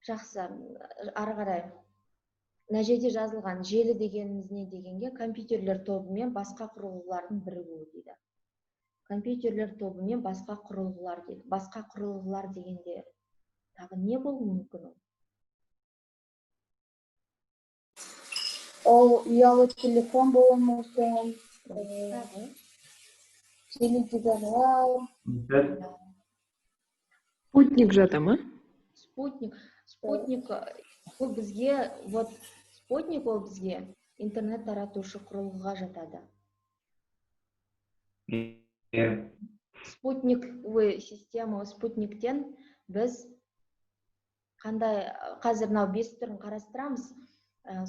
Жақсы, ары қарай. Мына жерде жазылған желі дегеніміз не дегенге, компьютерлер тобы мен басқа құрылғылардың бірігуі дейді. Компьютерлер тобы мен басқа құрылғылар дейді. Басқа құрылғылар дегенде тағы не болуы мүмкін ол? Ол ұялы телефон болуы мүмкін, Тағы? теледидарлар. Спутник жата ма? Спутник. Спутник ол бізге, вот спутник ол бізге интернет таратушы құрылғыға жатады. Иә. Спутниковый система, спутниктен біз қандай, қазір мынау 5 түрін қарастырамыз,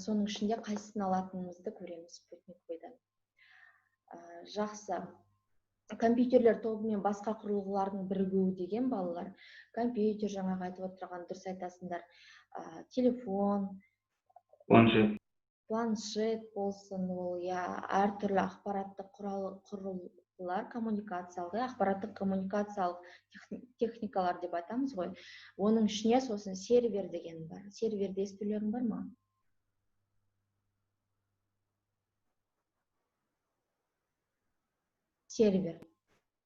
соның ішінде қайсысын алатынымызды көреміз спутниковыйдан. Жақсы. Компьютерлер тобы мен басқа құрылғылардың бірігуі деген балалар. Компьютер, жаңағы айтып отырған дұрыс айтасыңдар, телефон, Планшет. Планшет болсын ол, иә, әртүрлі ақпараттық құрылғылар, коммуникациялық, иә, ақпараттық коммуникациялық техникалар деп айтамыз ғой. Оның ішіне сосын сервер деген бар. Серверді естулерің бар ма? Сервер.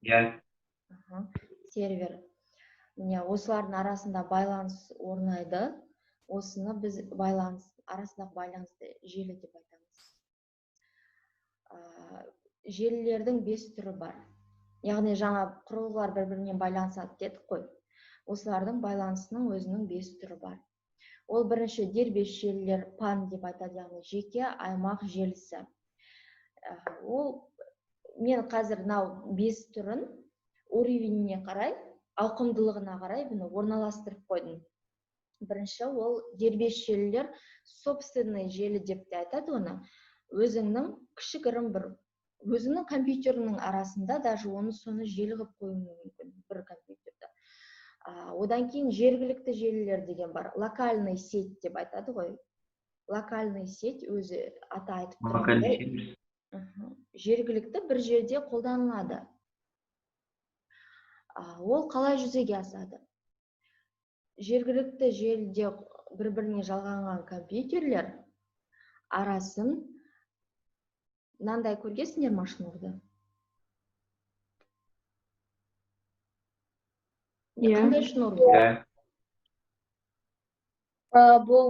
Иә. Сервер. Міне, осылардың арасында байланыс орнайды. Осыны біз байланыс, арасындағы байланысты желі деп айтамыз. Желілердің 5 түрі бар. Яғни жаңа құрылғылар бір-бірінен байланысады дедік қой. Осылардың байланысының өзінің 5 түрі бар. Ол бірінші дербес желілер, пан деп айтады, яғни жеке аймақ желісі. Ол мен қазір мынау 5 түрін уровеніне қарай, ауқымдылығына қарай бұны орналастырып қойдым. Бірінші ол дербес желілер, собственный желі деп те айтады оны. Өзіңнің кішігірім бір, өзіңнің компьютеріңнің арасында даже оны соны желі қылып қоюың мүмкін бір компьютерді. Одан кейін жергілікті желілер деген бар. Локальный сеть деп айтады ғой. Локальный сеть өзі аты айтып Локальный тұрғандай, сервис. Жергілікті бір жерде қолданылады. Ол қалай жүзеге асады? Жергілікті желіде бір-біріне жалғанған компьютерлер арасын мынандай көргенсіңдер ма шнурды? Иә. Қандай шнур бұл? Иә. Бұл,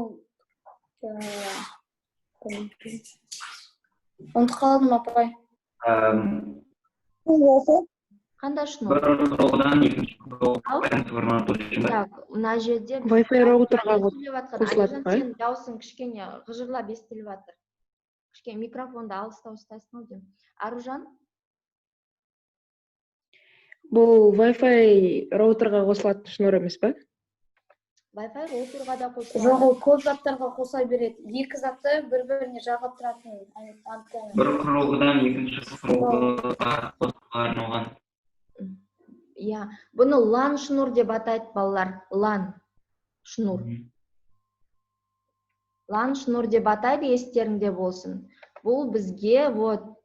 ұмытып қалдым, апай. Қандай шнур? Бір құрылғыдан екінші құрылғыға Ал? байланыс орнату үшін ба? Так, мына жерде біз Wi-Fi роутерға Әлжан сөйлеп жатқан. қосылады Әлжан, ба? сенің дауысың кішкене ғыжырлап естіліп жатыр. Кішкене микрофонды алыстау ұстайсың ау деймін. Аружан? Бұл Wi-Fi роутерға қосылатын шнур емес па? Wi-Fi роутерға да қосылады. Жоқ, ол көп заттарға қоса береді. Екі затты бір-біріне жалғап тұратын антенна. Бір құрылғыдан екінші құрылғыға қосуға арналған. Иә, бұны LAN шнур деп атайды балалар. LAN шнур. LAN шнур деп атайды, естеріңде болсын. Бұл бізге вот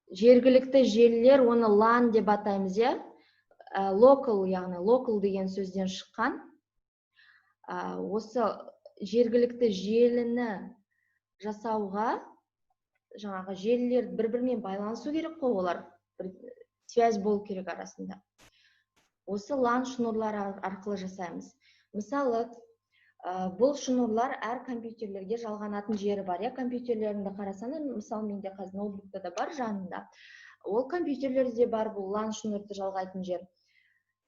жергілікті желілер, оны LAN деп атаймыз, иә? Local, яғни local деген сөзден шыққан. Осы жергілікті желіні жасауға жаңағы желілер бір-бірімен байланысу керек қой, олар. Бір связь болу керек арасында. Осы LAN шнурлар арқылы жасаймыз. Мысалы, бұл шнурлар әр компьютерлерге жалғанатын жері бар. Иә, компьютерлеріңді қарасаңдар, мысалы, менде қазір ноутбукта да бар жанында. Ол компьютерлерде бар бұл LAN шнурды жалғайтын жер.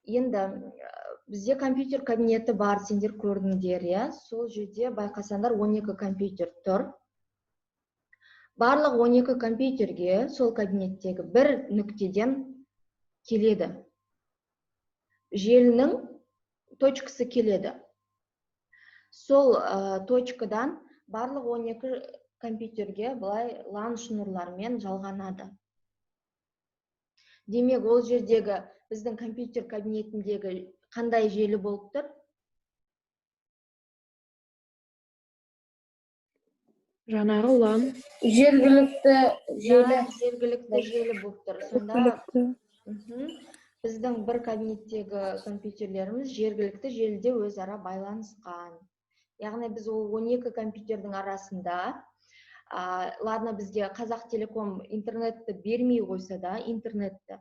Енді бізде компьютер кабинеті бар, сендер көрдіңдер, иә? Сол жерде байқасаңдар 12 компьютер тұр. Барлық 12 компьютерге сол кабинеттегі бір нүктеден келеді. Желінің точкасы келеді. Сол точкадан барлық 12 компьютерге былай LAN шнурлармен жалғанады. Демек, ол жердегі біздің компьютер кабинетіндегі қандай желі болып тұр? Жаңағы LAN. Жергілікті желі. Иә, жергілікті желі болып тұр. Сонда, Жергілікті. Біздің бір кабинеттегі компьютерлеріміз жергілікті желіде өзара байланысқан. Яғни біз ол 12 компьютердің арасында, ладно, бізге Қазақ Телеком интернетті бермей қойса да, интернетті,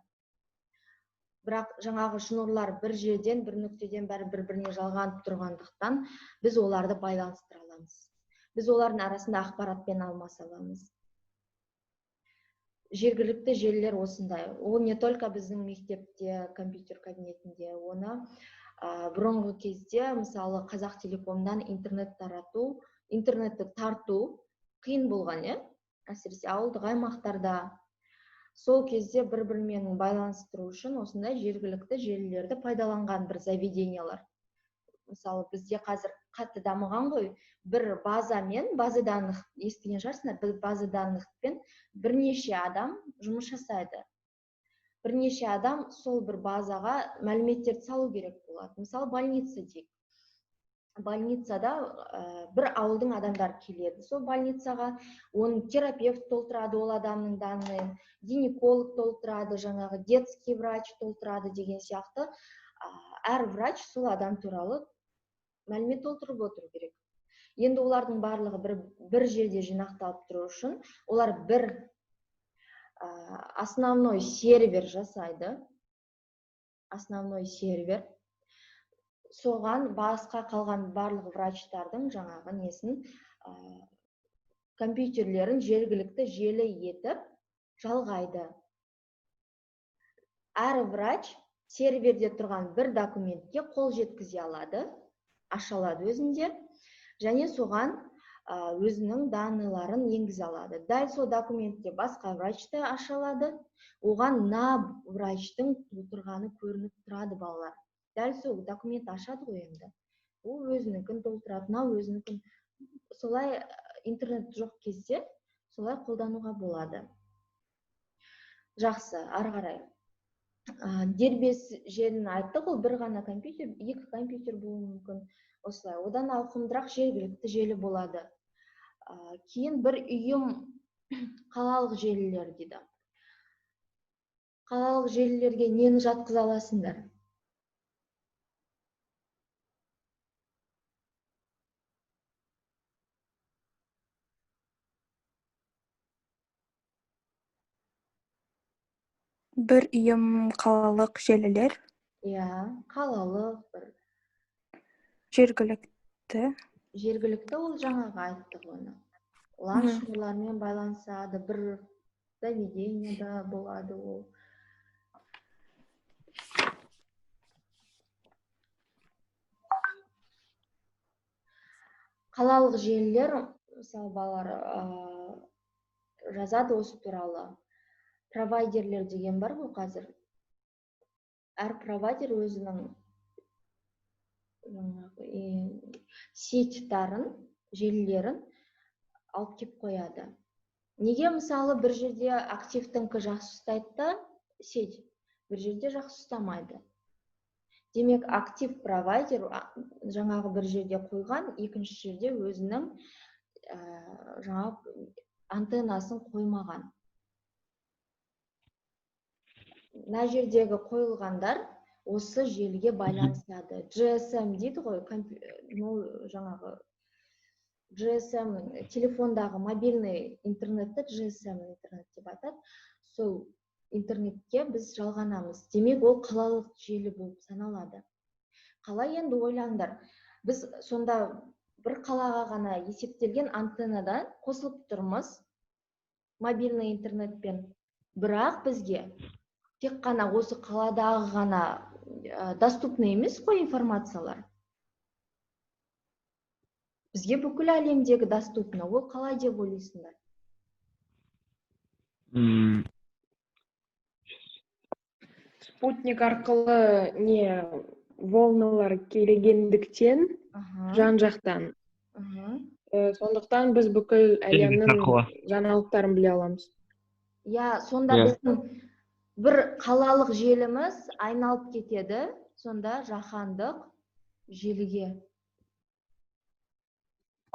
бірақ жаңағы шнурлар бір жерден, бір нүктеден бәрі бір-біріне жалғанып тұрғандықтан, біз оларды байланыстыра аламыз. Біз олардың арасында ақпаратпен алмаса аламыз. Жергілікті желілер осындай. Ол не только біздің мектепте, компьютер кабинетінде, оны бұрынғы кезде, мысалы, Қазақ Телекомнан интернет тарату, интернетті тарту қиын болған, иә? Әсіресе ауылдық аймақтарда. Сол кезде бір-бірімен байланыстыру үшін осындай жергілікті желілерді пайдаланған бір заведениялар. Мысалы, бізде қазір қатты дамыған ғой, бір базамен, база данных естіген шығарсыңдар, бір база данныхпен бірнеше адам жұмыс жасайды. Бірнеше адам сол бір базаға мәліметтерді салу керек болады. Мысалы, больница дейік. Больницада бір ауылдың адамдары келеді сол больницаға, оны терапевт толтырады ол адамның данныйын, гинеколог толтырады, жаңағы детский врач толтырады деген сияқты. Әр врач сол адам туралы мәлімет толтырып отыру керек. Енді олардың барлығы бір жерде жинақталып тұру үшін олар бір основной сервер жасайды. Основной сервер. Соған басқа қалған барлық врачтардың жаңағы несін, компьютерлерін жергілікті желі етіп жалғайды. Әр врач серверде тұрған бір документке қол жеткізе алады, аша алады өзінде, және соған өзінің данныйларын енгізе алады. Дәл сол документке басқа врач та аша алады, оған мына врачтың толтырғаны көрініп тұрады балалар. Дәл сол документ ашады ғой енді. Ол өзінікін толтырады, мынау өзінікін. Солай интернет жоқ кезде солай қолдануға болады. Жақсы, ары қарай. Дербес желіні айттық, ол бір ғана компьютер, екі компьютер болуы мүмкін. Осылай. Одан ауқымдырақ жергілікті желі болады. Кейін бір ұйым қалалық желілер дейді. Қалалық желілерге нені жатқыза аласыңдар? Бір ұйым қалалық желілер. Иә, қалалық бір. Жергілікті. Жергілікті ол жаңағы айттық оны. LAN шнурлармен байланысады, бір заведениеда болады ол. Қалалық желілер, мысалы, балалар жазады осы туралы. Провайдерлер деген бар ғой қазір. Әр провайдер өзінің сетьтарын, желілерін алып кеп қояды. Неге, мысалы, бір жерде активтіңкі жақсы ұстайды да сеть, бір жерде жақсы ұстамайды. Демек, актив провайдер жаңағы бір жерде қойған, екінші жерде өзінің жаңағы антеннасын қоймаған. Мына жердегі қойылғандар осы желіге байланысады. GSM дейді ғой, жаңағы GSM телефондағы мобильный интернетті GSM интернет деп айтады. Сол интернетке біз жалғанамыз. Демек, ол қалалық желі болып саналады. Қалай енді ойлаңдар? Біз сонда бір қалаға ғана есептелген антеннадан қосылып тұрмыз мобильный интернетпен. Бірақ бізге тек қана осы қаладағы ғана доступны емес қой информациялар. Бізге бүкіл әлемдегі доступны. Ол қалай деп ойлайсыңдар? Спутник арқылы не волналар келгендіктен жан-жақтан. Сондықтан біз бүкіл әлемнің жаңалықтарын біле аламыз. Иә, сонда біздің бір қалалық желіміз айналып кетеді, сонда жаһандық желіге.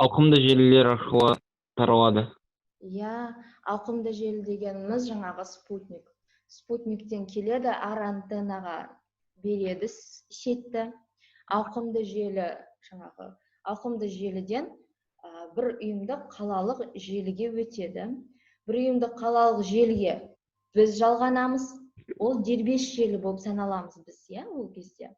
Ауқымды желілер арқылы таралады. Иә, ауқымды желі дегеніміз жаңағы спутник. Спутниктен келеді, әр антеннаға береді сетті. Ауқымды желі, жаңағы ауқымды желіден бір ұйымды қалалық желіге өтеді. Бір ұйымды қалалық желіге біз жалғанамыз, ол дербес желі болып саналамыз біз, иә, ол кезде.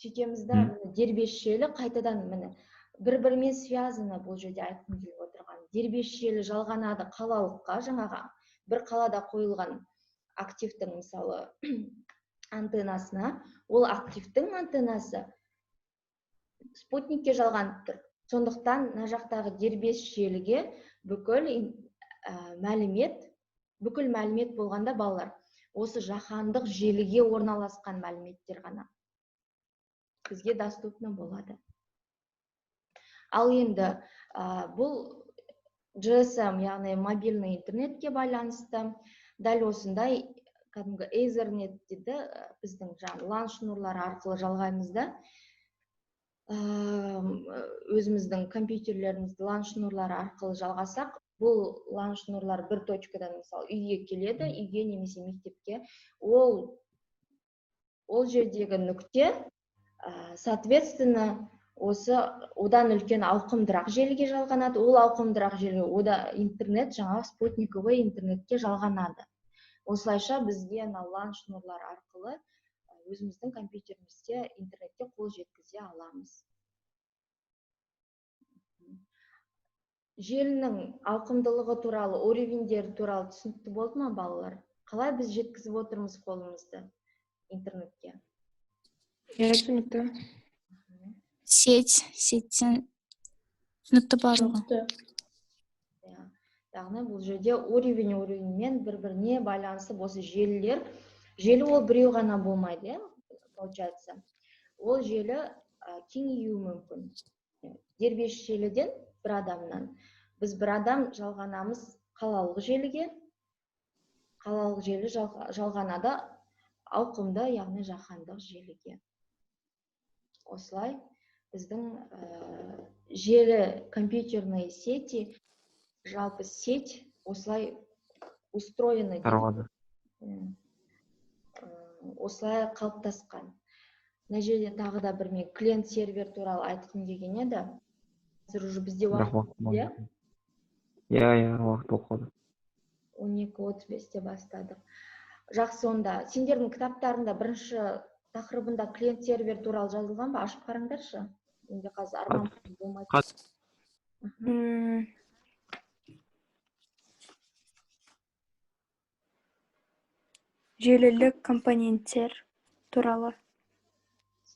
Сөйтеміз да, дербес желі қайтадан міне бір-бірімен связано, бұл жерде айтқым келіп отырған. Дербес желі жалғанады қалалыққа, жаңағы бір қалада қойылған активтің, мысалы, антеннасына, ол активтің антеннасы спутникке жалғанып тұр. Сондықтан мына жақтағы дербес желіге бүкіл мәлімет, бүкіл мәлімет болғанда, балалар, осы жаһандық желіге орналасқан мәліметтер ғана бізге доступны болады. Ал енді бұл GSM, яғни мобильный интернетке байланысты, дәл осындай кәдімгі Ethernet дейді, біздің жаңағы LAN шнурлары арқылы жалғаймыз да, өзіміздің компьютерлерімізді LAN шнурлары арқылы жалғасақ, бұл LAN шнурлар бір точкадан, мысалы, үйге келеді, үйге немесе мектепке, ол жердегі нүкте, соответственно, осы одан үлкен ауқымдырақ желіге жалғанады, ол ауқымдырақ желі ода интернет, жаңағы спутниковый интернетке жалғанады. Осылайша бізге ана LAN шнурлар арқылы өзіміздің компьютерімізде интернетке қол жеткізе аламыз. Желінің ауқымдылығы туралы, уровеньдері туралы түсінікті болды ма, балалар? Қалай біз жеткізіп отырмыз қолымызды интернетке? Иә, түсінікті. Сеть, сеттен түсінікті барлығы. Иә. Яғни бұл жерде уровень уровеньмен бір-біріне байланысып осы желілер, желі ол біреу ғана болмайды, иә, получается. Ол желі кеңеюі мүмкін. Дербес желіден бір адамнан біз бір адам жалғанамыз қалалық желіге, қалалық желі жалғанады ауқымды, яғни жаһандық желіге. Осылай біздің желі, компьютерные сети, жалпы сеть осылай устроены, таралады. Осылай қалыптасқан. Мына жерде тағы да бір мен клиент сервер туралы айтқым келген еді. Қазір уже бізде уақыт, иә? Иә, иә, уақыт болып қалды. 12:35-те бастадық. Жақсы, онда сендердің кітаптарында бірінші тақырыбында клиент сервер туралы жазылған ба? Ашып қараңдаршы. Менде қазір арман болмайды. Желілік компоненттер туралы.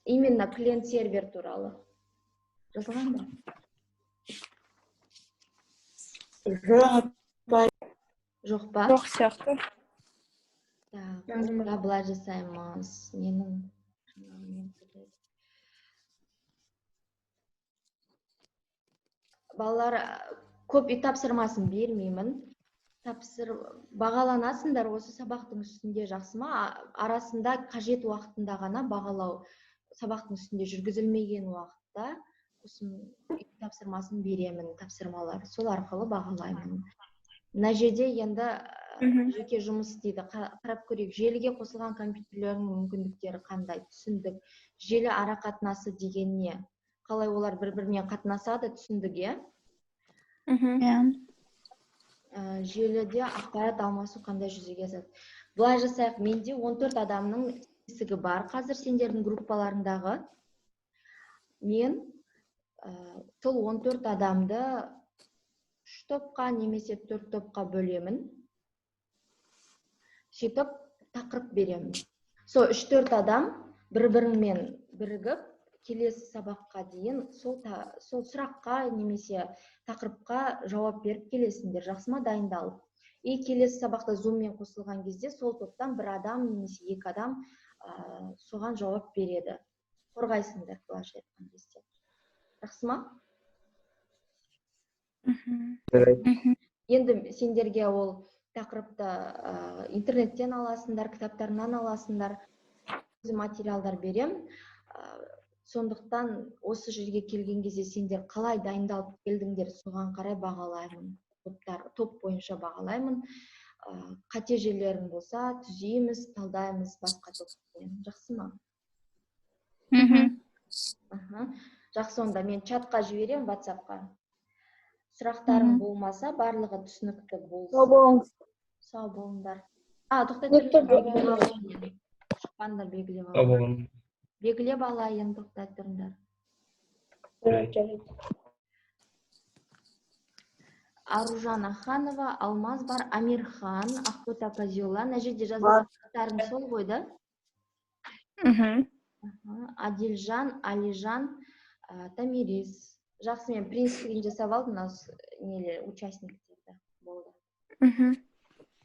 Именно клиент сервер туралы жазылған ба? Жоқ. Жоқ па? Жоқ сияқты. Так, былай жасаймыз. Менің балалар, көп үй тапсырмасын бермеймін. Бағаланасыңдар осы сабақтың үстінде, жақсы ма? Арасында қажет уақытында ғана бағалау, сабақтың үстінде жүргізілмеген уақытта үй тапсырмасын беремін, тапсырмалар. Сол арқылы бағалаймын. Мына жерде енді жеке жұмыс дейді. Қарап көрейік, желіге қосылған компьютерлердің мүмкіндіктері қандай, түсіндік. Желі арақатынасы деген не? Қалай олар бір-біріне қатынасады, түсіндік, иә? Иә. Желіде ақпарат алмасу қандай жүзеге асады? Былай жасайық, менде 14 адамның списогі бар қазір сендердің группаларыңдағы. Мен сол 14 адамды 3 топқа немесе 4 топқа бөлемін. Сөйтіп тақырып беремін. Сол 3-4 адам бір-бірімен бірігіп, келесі сабаққа дейін сол сұраққа немесе тақырыпқа жауап беріп келесіңдер. Жақсы ма, дайындалып. И келесі сабақта Zoom-мен қосылған кезде сол топтан бір адам немесе екі адам соған жауап береді. Қорғайсыңдар былайша айтқан кезде. Жақсы ма? Енді сендерге ол тақырыпты интернеттен аласыңдар, кітаптарынан аласыңдар, материалдар берем. Сондықтан осы жерге келген кезде сендер қалай дайындалып келдіңдер, соған қарай бағалаймын. Топ бойынша бағалаймын. Қате жерлерің болса, түзейміз, талдаймыз басқа топпен. Жақсы ма? Мхм. Аха. Жақсы, онда мен чатқа жіберемін, WhatsAppқа. Сұрақтарың болмаса, барлығы түсінікті болса. Сау болыңыз. Сау болыңдар. А, тоқтай Түсінікті. тұрыңдар, белгілеп алайын. Шықпаңдар, белгілеп Сау алайын. болыңыз. Белгілеп алайын, тоқтай тұрыңдар. Жарайды. Аружан Аханова, Алмаз бар, Амирхан, Ақбота Пазиола. Мына жерде жазылған аттарың сол ғой, да? Мхм. Аха. Адилжан, Алижан, Тамирис. Жақсы, мен print screen жасап алдым мына нелер, участниктерді. Болды.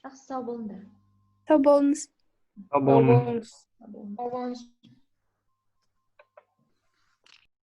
Жақсы, сау болыңдар. Сау болыңыз. Сау болыңыз. Сау болыңдар. Сау болыңыз.